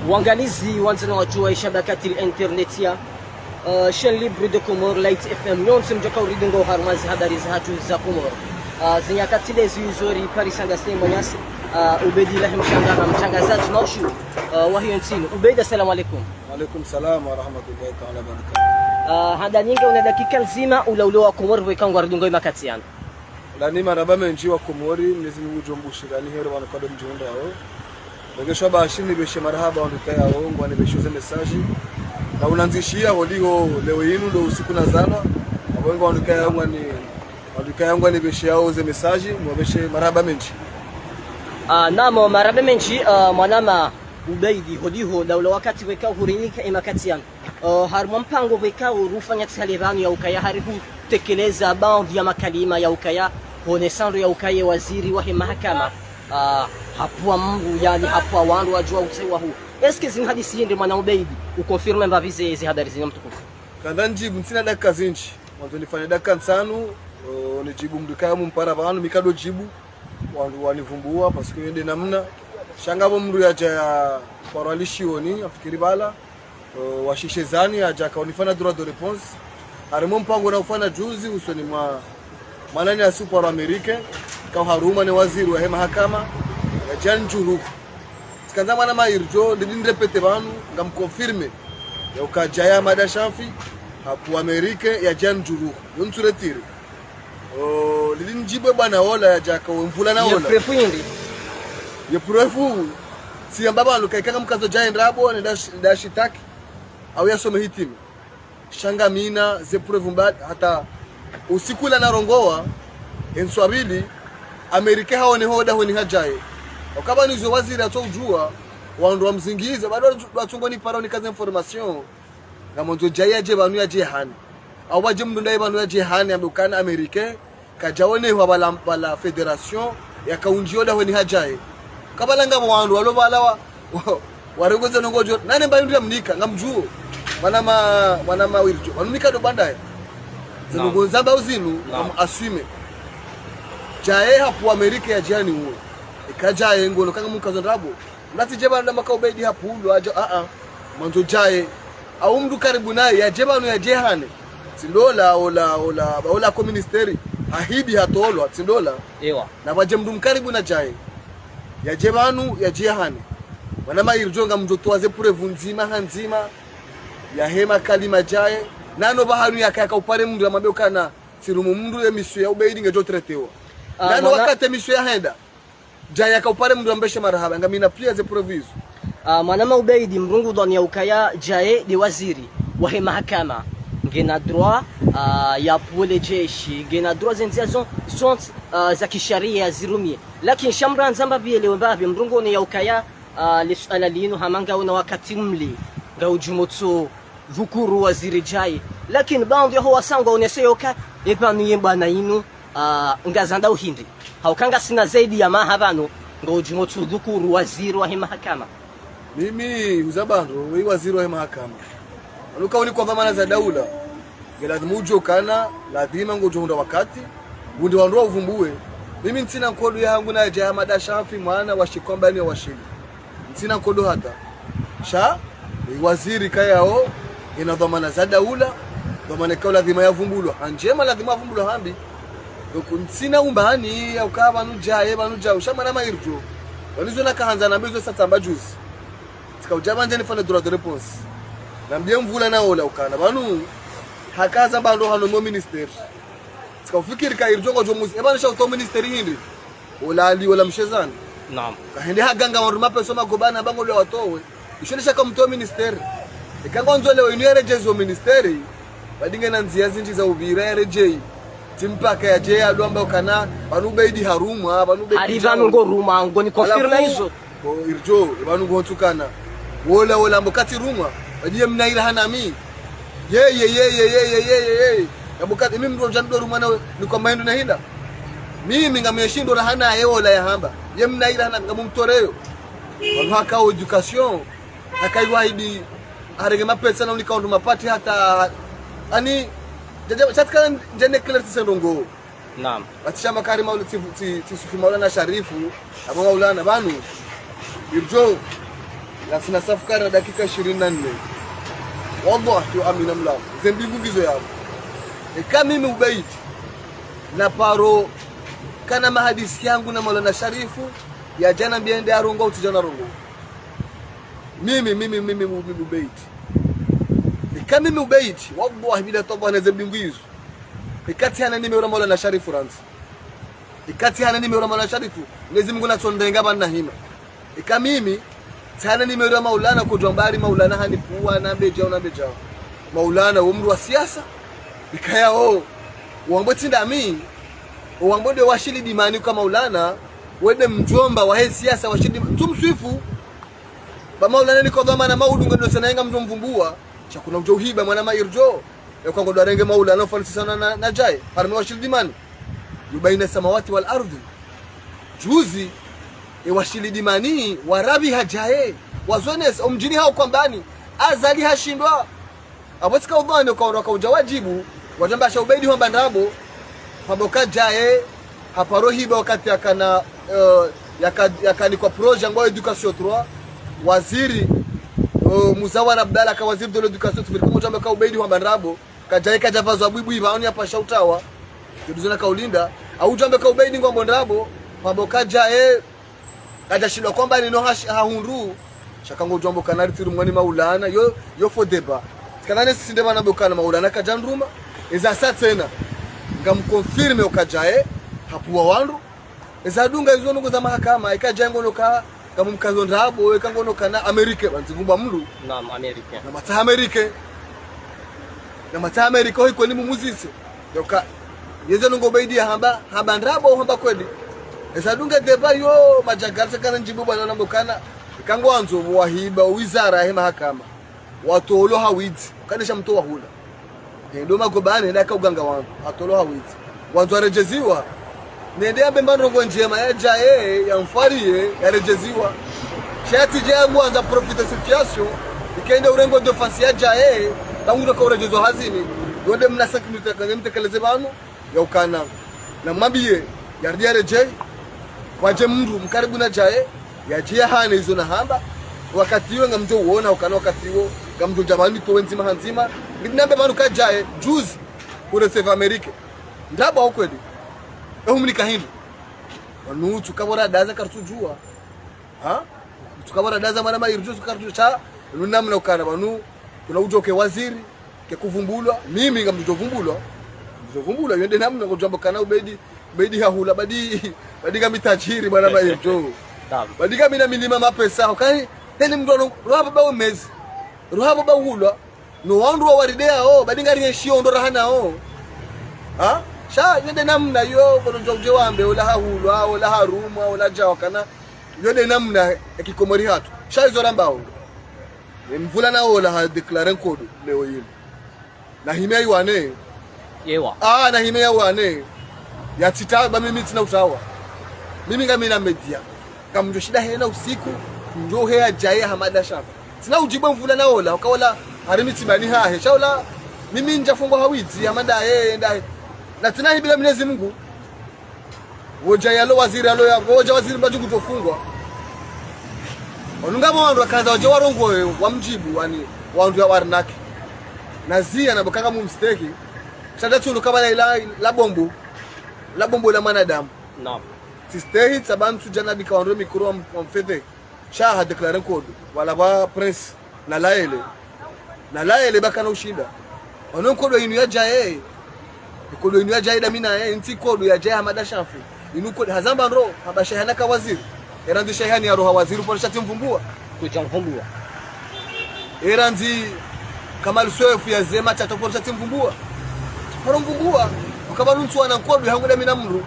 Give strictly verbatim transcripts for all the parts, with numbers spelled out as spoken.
Wangalizi wandzani wadjuwa ishabakati la internet ya, uh, chaîne libre de Comores, Light F M, nyontsi mdjoka uridunga oharumwa zi habari zahatru za Comores. Uh, zinyakati lezi izo ri Paris Saint-Gasteigne mwananyasi, uh, Ubeidi Lahim Shangama, mtrangazadji maushu, uh, wahe yo ntsini. Ubeidi, assalamu alaikum. Wa alaikum salam wa rahmatullahi ta'ala wa barakatuh. Uh, handa nyinga una dakika ndzima ula ule wa Comores weka ngwaridunga imakati yanu. Lani marahaba mendji wa Komori, Mwenyezi Mungu ngudjo mbushirani heri wanu kado mdjihundrao. Nengeshwa bashi nibeshe marahaba wandru kayao ngwanibeshe ze message. Na unandzishiya holiho leo inu ndo usiku nazalwa. Abo ngwandu kayao ngwani, wandru kayao ngwanibeshe yao ze message, mwabeshe marahaba mendji. Ah, naam, marahaba mendji, ah, mwanama Ubeidi, holiho, ndo ula wakati weka uhurinika imakati yanu. Uh, harumwa mpango weka urufanya tsale pvanu ya ukaya hari hutekeleza baadhwi ya makalima ya ukaya, honesando ya ukaya waziri wahe mahakama, uh, hapvua mndru, yani hapvua wandru wadjuwa utsewa hu. Est-ce que zinu hadisi hindri mwana Ubeidi, uconfirme mbapvi ze, ze habari zinu mtukufu? Kanda ndjibu, ntsina dakika zindji. Mwandzo nifanye dakika ntsanu, uh, nidjibu mndru kaya mumpara pvanu, mi kado djibu. Wandru wanivumbua, parce que yende namna. Sha ngapvo mndru yadja ya parwa lishioni, afikiri pvala. Uh, washishezani, yadja kaunifanya droit de réponse. Harumwa mpango na ufanya juzi, usoni mwa mwananyasi uparwa Amérique, kauharumwa ne waziri wahe mahakama, yadja ndjuru. Tsikandza mwanama Irjo, ndidi nirépété pvanu, ngamconfirme. Ya uka djaye Hamada Shanfi, hapvua Amérique, yadja ndjuru. Yo ntsu retire. Oh, lili ndjibu bwana ola yadja ka wemvula na ola. Ye preuve hindri? Ye preuve, tsi yamba pvanu ka ikanga mkazo djaye ndrabo, nenda sh-, nenda shitaki. Au yasome hitima. Sha ngamina ze preuve mbali, hata usiku ula narongowa, entswabili, Amérique haone hoda honi hadjaye. Ukaba nizo waziri atso udjuwa, wandru wamzingiza, bado watsungo nipara unikaze information. Ngamwandzo djaye yadje pvanu yadje hane. Au wadje mndru ndaye pvanu yadje hane, ambe ukana Amérique, kadjaonehwa pvala, pvala fédération, yakaundjiyo dahoni hadjaye. Kabala ngapvo wandru, walo pvala wa, wa, warengoze nongodjo, nane mba yindru yamnika, ngamdjuo. Mwanama, mwanama Irjo, wanumnika ndo bandaye. Zinu ngondzamba uzinu, naam, ngam assume. Djaye hapvua Amérique yadje haniuwe. Ika djaye ngono kanga mkazo ndrabo. Mnatsi dje pvanu ndamba ka Ubeidi hapvulwa, adja, a, a. Mwandzo djaye. Au mndru karibu naye, yadje pvanu yadje hane. Tsi ndola, ola, ola, ola ko ministère, hahidi hatolwa, tsi ndola. Ewa. Na pvadje mndru mkaribu na djaye. Yadje pvanu, yadje hane. Mwanama Irjo ngamdjo towa ze preuve ndzima ha ndzima, yahe makalima djaye. Nano pvahanu yaka, yaka upare mndru yamwambe ukana, tsirumu mndru ye mission ya Ubeidi ngedjo traitewa. Ah, nano mwana- wakati mission yahenda. Djaye yaka upare mndru ambeshe marahaba, ngamina pia ze preuve izo. Ah, mwanama Ubeidi, mrungu dhwani ya ukaya djaye nde waziri wahe mahakama. Ngena droit, ah, ya pvule jeshi, ngena droit ze ndzia zo, zo, ah, za kisharia yazirumie. Lakini sha mrandza mbapvi yelewe mbapvi, mrungu one ya ukaya, ah, le suala linu hama ngawe na wakati mle, ngaudjumotso dhukuru waziri djaye. Lakini baadhwi yaho wasangwa onese yoka, epvanu ye bwana inu, ah, ngazandao hindri. Hauka ngasina zaidi ya maha pvanu, ngaudjumotso dhukuru waziri wahe mahakama. Mimi, huza pvandru, we waziri wahe mahakama. Aluka unikwa dhwamana za daula. Nge ladhimu udjo kana, ladhima ngodjo hundra wakati, ngunde wandru wa uvumbue. Mimi ntsina nkodo yahangu na yadja Hamada Shanfi, mwana wa shikwambani ya washili. Ntsina nkodo hata. Sha, ni waziri kayao, ngena dhwamana za daula, dhwamana ikao ladhima yavumbulwa. Ha ndjema ladhima yavumbulwa ha mbi. Donc, ntsina umbani, ya uka pvanu djaye, pvanu djaye, sha mwanama Irjo. Pvanu izo nakahandza nambe izo sa tsamba juzi. Tsika udja pvandze nifanye droit de réponse. Nambie mvula na ola ukana. Pvanu, hakaza pvandru hano mo ministère. Tsika ufikiri ka Irjo ngudjo muzi. E pvanu sha uto ministère hindri. Ola Ali, ola mshezani. Naam. Kahende haganga wandru mapesa magobana pvangu leo watowe. Isho nde shaka mtowe ministère. Ika ngwandzo leo inu yaredjeze o ministère. Pvadi ngena ndzia zindji za upvira yaredjei. Tsi mpaka yadje yalwamba ukana, pvanu Ubeidi harumwa, pvanu Ubeidi hari pvanu ngorumwa, ngoni confirme izo. Bo Irjo, pvanu ngotsukana. Wola, wola, mbo katsi rumwa. Pvadi ye mnaira hana mi. Ye, ye, ye. Ya mbo katsi, imi mndru djandru rumwa na, ni kwa mahindu na hinda. Mimi ngameshindo rahana ye wola yahamba. Ye mnaira hana, ngamumtoreyo. Wanu haka o éducation. Haka iwaidi, harenge mapesa na unika wandru mapati hata, ani, djadja, shatika ndjene kile tsisendo ngo. Naam. Batsi sha Makari Maula-, tsi, tsi, tsi Sufi Maulana Sharifu, abo Maulana, pvanu. Irjo. Ngasina safukari na dakika ishirini na nne. Wallahi, yo amina mlamu. Ze mbingu ngizo yapvo. Eka mimi Ubeid, na paro kana mahadisi yangu na Maulana Sharifu, ya djana mbiende arongoa, utsi djana rongoa. Mimi, mimi, mimi, mimi Ubeid. Eka mimi Ubeid, wallahi bila tallahi na ze mbingu ngizo. Eka tsihana nimero ya Maulana Sharifu randzi. Eka tsihana nimero ya Maulana Sharifu, Mwenyezi Mungu natsondenga pvanu na hima. Eka mimi, tsihana nimero ya Maulana kodjwa mbali Maulana hanipvuwa, nambe djao, nambe djao. Maulana, wo mndru wa siasa, ikaya o, wambo tsi ndami, wambo nde Washili Dimani kwa Maulana, wende mdjomba wahe siasa Washili Dimani, ntsumswifu, ba Maulana niko dhwamana maudu ngendo sena inga mdjo mvumbuwa, sha kuna udjo uhiba mwana Mairjo. Eka ngodjo renge Maulana ufanisisa na, na, na Djae. Harumwa Washili Dimani. Yu baina samawati wal ardhi. Juzi, e Washili Dimani, warabi ha Djae. Wazonesa, omdjini hao kwambani. Azali hashindwa. Apvo tsika udhwani uka, uka udja wadjibu, wadjamba sha Ubeid hwamba ndrabo, pvambo ka Djae, haparo hiba wakati yakana, eh, yaka, yakanikwa projet ngwa éducation trois, waziri, eh, Muzawar Abdallah ka waziri de l'éducation, tsipiri kumudjamba ka Ubeid hwamba ndrabo, ka Djae kadjapvazwa bwibwi, pvaoni hapvasha utawa, ziduzona ka ulinda, audjamba ka Ubeid ngwambo ndrabo, pvambo ka Djae, kadjashindwa kwamba nino hash-, hahundru. Sha eka ngodjo wambo kana ritsirumwa ni Maulana, yo, yo faux débat. Tsikana ne sisi nde pvanu mbo kana Maulana kadja ndruma. Eza sa tsena. Ngam confirme uka Djae, hapvuwa wandru. Eza dunga izo ndrongoo za mahakama, eka Djae ngono ka, ngam mkazo ndrabo, eka ngono kana Amérique, pvandzi vumba mndru. Naam, Amérique. Na matsa Amérique. Na matsa Amérique, ohi kweli mumuzise. Yoka, yeze ndrongoo Ubeid yahamba, hamba ndrabo, hamba kweli. Esa dunga débat yo, madjagara tsakana ndjibu bwana nambo kana. Eka ngwandzo, wahiba, wizara, he mahakama. Watolo hawidzi, kanesha mtro wahula. Hendo magobane, naka uganga wangu, watolo hawidzi. Wandzo waredjeziwa. Nende yambe mba ndrongoo ndjema ya Djae, ya mfariye, yaredjeziwa. Sha yatsidje yamwandza profiter situation, ikende urengo défense ya Djae, pvangu ndoka uredjezwa hazini. Yonde mna cinq minutes yakane mtekeleze pvanu, ya ukana. Na mwambiye, yaridi yaredjei, wadje mndru mkaribu na Djae, yadje yahane izo nahamba, wakati iwo ngamdjo uona, ukana wakati iwo, ngamdjo dja pvanu towe ndzima ha ndzima, ngidi nambe pvanu ka Djae, juzi, ku recevoir Amérique. Ndrabo hau kweli. Ehu mnika hindru. Pvanu tsuka bora daza karitsudjuwa. Ha? Tsuka bora daza mwana Mairjo tsuka karitsudjuwa. Sha, enu namna ukana pvanu, kuna udjo ke waziri, ke kuvumbulwa, mimi ngamdjo vumbulwa. Ngamdjo vumbulwa, yonde namna ngodjo wambo kana Ubeid, Ubeid hahula, badi, badi ngami tajiri mwana Mairjo. Naam. Badi ngami na milima mapesa, ukani, teni mndru ano, roha baba umezi. Roha baba uhulwa. No wandru wa waride yao, badi ngari enshi yo ndo raha nao. Ha? Sha, yonde namna yo, kono ndjo udje wambe, ola hahulwa, ola harumwa, ola djawa kana. Yonde namna ya kikomori hatru. Sha izo rambao. E mvulana ola ha déclarer nkodo, leo yinu. Na hime ya iwane. Yewa. Ah, na hime ya iwane. Ya tsita, ba mimi tsina utawa. Mimi ngamina média. Ngamdjo shinda hena usiku, ndjo heya Djae Hamada Shafi. Tsina udjibu mvulana ola, uka ola, hari mitsibani hahe. Sha ola, mimi ndja fungwa hawidzi, Hamada, eh, ndahe. Na tsina hibila Mwenyezi Mungu. Wodja yalo waziri, yalo ya, wodja waziri mba djuku tofungwa. Onunga mwa wandru wakaza wadje warongowe, wamdjibu, wani, wandru ya warinaki. Na ziya na bokanga mumstehi. Sha nda tsunu kabala ila, la bombo. La bombo la mwanadamu. Naam. Tsistehi, tsabanu tsudja nabika wandru mikro wa m-, wa mfete. Sha ha déclarer nkodo, wala ba prince, na laele. Na laele bakana ushinda. Wano nkodo inu ya Djae. Nkodo inu ya Djae damina, eh, ntsi nkodo ya Djae Hamada Shafi. Inu nkodo hazamba ndro, haba shahana ka waziri. Erandzi shahani ya roha waziri, uporo sha tsimvumbua. Kudja mvumbua. Erandzi Kamal Soef ya zema tata, uporo sha tsimvumbua. Paro mvumbua. Ukaba nuntsu wana nkodo, hangu damina mndru.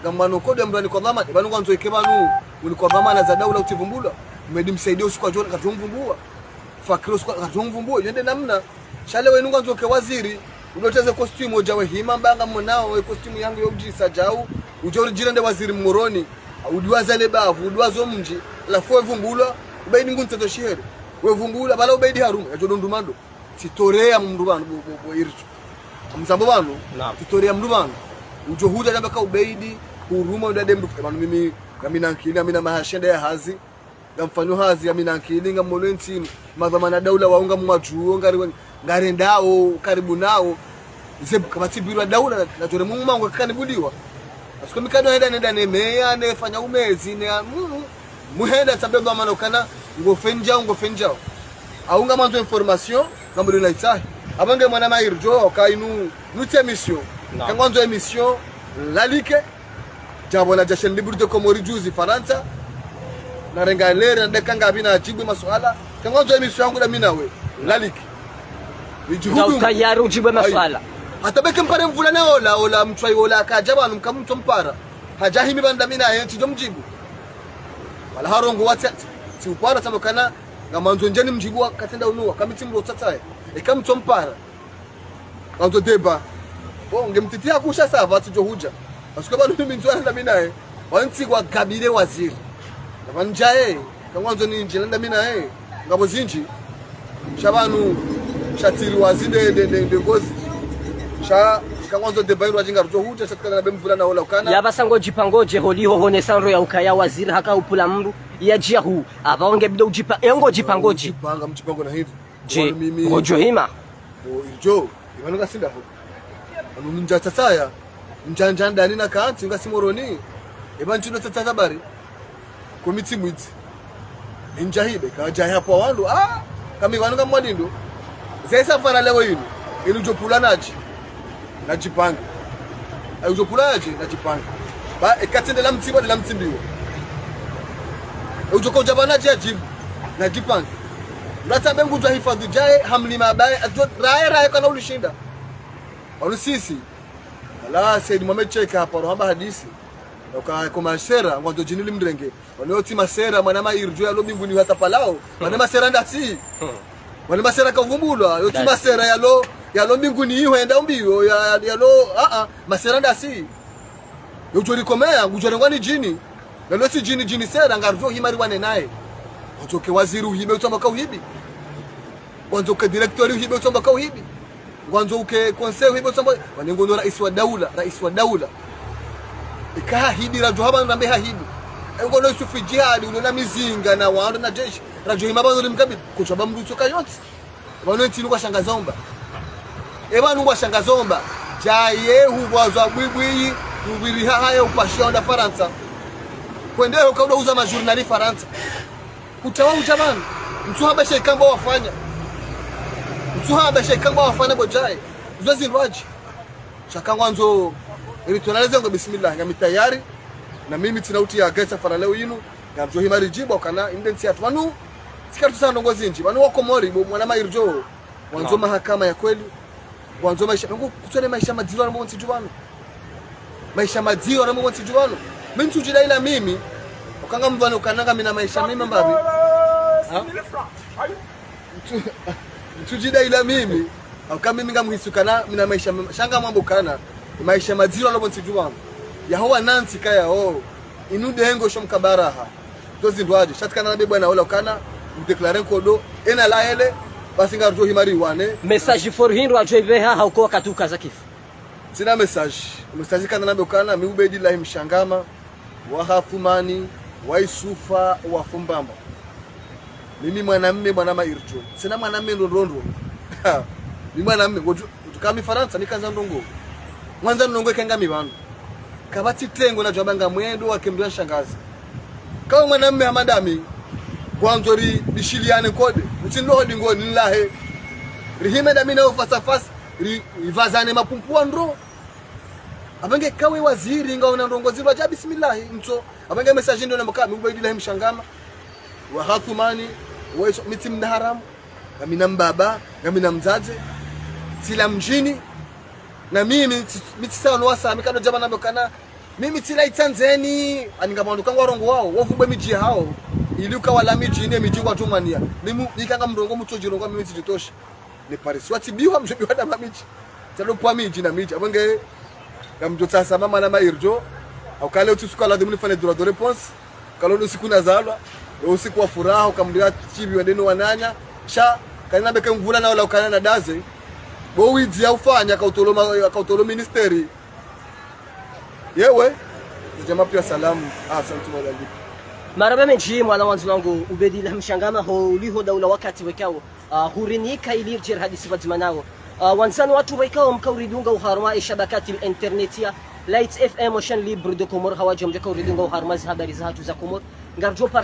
Ngamwano nkodo ya mndru anikwa dhwamana, banu ngwandzo ike banu. Unikwa dhwamana za daula utsivumbulwa. Medi msaidie usiku wa djona, katsu mvumbua. Fakiri usiku wa, katsu mvumbua. Yonde namna. Sha le wenu ngwandzo ke waziri. Udoteze costume udja wehima mbanga monao, e costume yangu yo udjisa djau. Udjo uridjira nde waziri Moroni. Udiwaza le bavu, udiwaza omdji. Halafu wevumbulwa. Ubeid ngu ntseto shihere. Wevumbulwa, bala Ubeid harumwa. Yadjo ndo ndumando. Tsitoreya mndru pvanu bo, bo, bo Irjo. Mzambo pvanu. Naam. Tsitoreya mndru pvanu. Udjo hudja namba ka Ubeid, hurumwa udade mndru. E pvanu mimi, ngamina nkini, ngamina maha shenda ya hazi. Ngamfanyo hazi ya mina nkili, ngamono ntsi inu. Madhwamana daula wawo ngamwadjuwo, ngari, ngarendao, karibu nawo. Ze, kapvatsi biro ya daula, nadjore Mungu mangu kakanibuliwa. Parce que mi kado henda nenda ne meya, ne fanya umezi, ne, mm, muhenda sababu mana ukana, ngofendjao, ngofendjao. Au ngamwandzo information, ngamdo na itsahi. Apvo nge mwana Maïr Djo, ka inu, nutsi émission. Kangwandzo émission, lalike, djapvo na djashen Libre de Comores juzi Farantsa. Narenga lere, nadeka ngapvi nadjibu masuala. Kangwandzo émission yangu na mi nawe. Lalike. Nidjihudu. Tayari udjibu masuala. Hata beke mpare mvula na ola, ola mtswayi ola kadja pvanu mkamtso mpara. Hadja himi pvanu na mi naye ntsidjo mdjibu. Wala harongowa tsi, tsi upara sababu kana, ngamwandzo ndjeni mdjibu wa katsenda unuwa, kamitsi mlo tsatsaye. Eka mtso mpara. Wandzo débat. Bon, nge mtiti ya kusha ça va, tsidjo hudja. Parce que pvanu mi ndzo na mi naye. Wantsi kwa gabire waziri. Na pvanu ndjaye, kangwandzo nindjile na mi naye. Ngapvo zindji. Sha pvanu, sha tsiri wazi nde, nde, nde, nde ngozi. Sha, kangwandzo débat ilo wadjinga rudjo hudja, sha tukana na be mvula na ola ukana. Yapvasa ngodjipangodje holiho hone sandro ya ukaya waziri haka upvula mndru, yadjiya hu. Apvo nge bida udjipa, e ngodjipangodje. Djipanga, mdjipango na hindri. Dje, wanu mimi ngodjo hima. Bo Maïr Djo, ipvanu ngasinda ho. Anu ndja tsatsaya, ndja ndja ndani na kantsi, ngasi Moroni. Ipvanu ntsi ndo tsatsaya bari. Komitsi mwidzi. Ndja hibe, kadja hapvo wandru, ah, kami pvanu ngamwalindo. Ze safara leo inu, inu djo pvula nadji. Nadjipange. Ayi udjo pvula yadje, nadjipange. Ba, eka tsi nde la mtsimba, nde la mtsimbiwa. E udjo kodja pvanu yadje yadjibu. Nadjipange. Mratsa be ngudjo hifadhwi djaye, hamlima baye, adjo, raye, raye kana ulishinda. Wanu sisi. Wala Said Mohamed Cheikh haparo hamba hadisi. Yoka ko masera, ngwandzo djini limrenge. Wanu yotsi masera, mwana Maïr Djo yalo mbinguni hata pvalawo. Wanu masera ndasi. Wanu masera kavumbulwa, yotsi masera yalo, yalo mbinguni iho yenda umbiyo, ya, ya, yalo, a, a, masera ndasi. Yo udjo rikomeya, ngudjo rengwa ni djini. Nalo tsi djini, djini sera, ngaridjo hima riwane naye. Ngwandzo ke waziri uhibe, utsamba ka uhibi. Ngwandzo ke directeur uhibe, utsamba ka uhibi. Ngwandzo uke conseil uhibe, utsamba, wane ngono raisi wa daula, raisi wa daula. Eka hahibi, radjo hamba nambe hahibi. E ngono Yusuf Jihadi, ulo na mizinga, na wandru, na jeshi. Radjo hima pvanu rimkabili, kutsa ba mdru tsoka yontsi. Pvanu entsi inu ngwashangaza omba. E pvanu ngwashangaza omba. Djaye hupvwazwa bwibwi, hupviri hahaye upashia onda Farantsa. Kwende ho kauda uza majournal Farantsa. Kutsawa udja pvanu, mtsuhamba she ikamba wafanya. Mtsuhamba she ikamba wafanya bo djaye. Uzo zindrwadji. Sha kangwandzo, ili tonaleze ngo bismillah, ngami tayari. Na mimi tsina uti ya gesa fara leo inu, ngamdjo hima ridjibu, ukana, inde ntsi yatru pvanu, tsi karitsu sa ndrongo zindji. Pvanu wa Komori, bo mwana Maïr Djo, wandzo mahakama ya kweli, wandzo maesha, ngu kutsone maesha madziro na mbo ntsi dju pvanu. Maesha madziro na mbo ntsi dju pvanu. Mi ntsudjida ila mimi, ukanga mvano ukana ngamina maesha mema mbapvi. Ha? Ntsu-, ntsudjida ila mimi, uka mimi ngamhisi ukana, mina maesha mema, sha ngamwambo ukana, maesha madziro na mbo ntsi dju pvanu. Yaho wanantsi kaya ho, inu dengo sho mkabaraha. Zo zindrwadji, sha tsikana na be bwana ola ukana, mdéclare nkodo, ena la ele, basi ngaridjo hima riwane. Message for hindru adjo ibeha hauko wakati ukaza kifu. Tsina message. Message kana nambe ukana, mi Ubaidillahi Mshangama, wa Hathumani, wa Isufa, wa Fumbamba. Mimi mwanamme, mwana Maïr Djo. Tsina mwanamme ndrondrondro. Mi mwanamme, ngodjo, ngodjo kami Farantsa, nikandza ndrongo. Ngwandzo ndrongo ikanga mi pvanu. Kapvatsi tengo nadjo hamba ngamwendo wake mdru ya nshangazi. Kawe mwanamme hama ndami, ngwandzo ri, rishiliane nkode. Utsi ndo hodi ngoni nilahe. Rihime ndami na ufasafasa, ri, ripvazane mapumpu wa ndro. Apvenge kawe waziri, ngauna ndrongo zindrwadji, bismillahi, ntso. Apvenge message ndo nambo ka, mi Ubaidillahi Mshangama. Wa Hathumani, wa Isu, mi tsi mna haramu. Ngamina mbaba, ngamina mdzadze. Tsila mdjini. Na mimi, tsi, mi tsi sawa no wasa, mi kado djamba nambo ukana. Mimi tsila itsandzeni, ani ngamwandru kangwarongowawo, wovubwe midji hawo. Ili ukawala midji, ne midji ngwatumania. Mimi, nikanga mrongo mutso djirongowa, mimi tsidjitosha. Ne Paris, watsibiwa, mdjobiwa na mamidji. Tsalo pvwa midji na midji. Apvenge, ngamdjo tsasa mama na Maïr Djo. Hauka leo tsi usiku wa ladhimu nifanye droit de réponse. Kalo ndo usiku nazalwa, ndo usiku wa furaha, ukamdira chibi wa deno wananya. Sha, kanina beke mvula na ola ukana na daze. Bo widzi ya ufanya, kautolo ma, kautolo ministeri. Yewe, zijama pia salamu. Ah, asante mwalaliki. Marahaba mendji mwana wandzani wangu, ubedi la mshangama ho uliho daula wakati wekao, ah, hurinika ili ridje rihadisi pvadzima nawo. Ah, wandzani watru wekao mkao ridungao harumwa eshabakati la internet ya Light F M, Chaîne Libre de Comores, hawadja mdjaka ridungao harumwa zihabari zahatru za Comores. Ngaridjo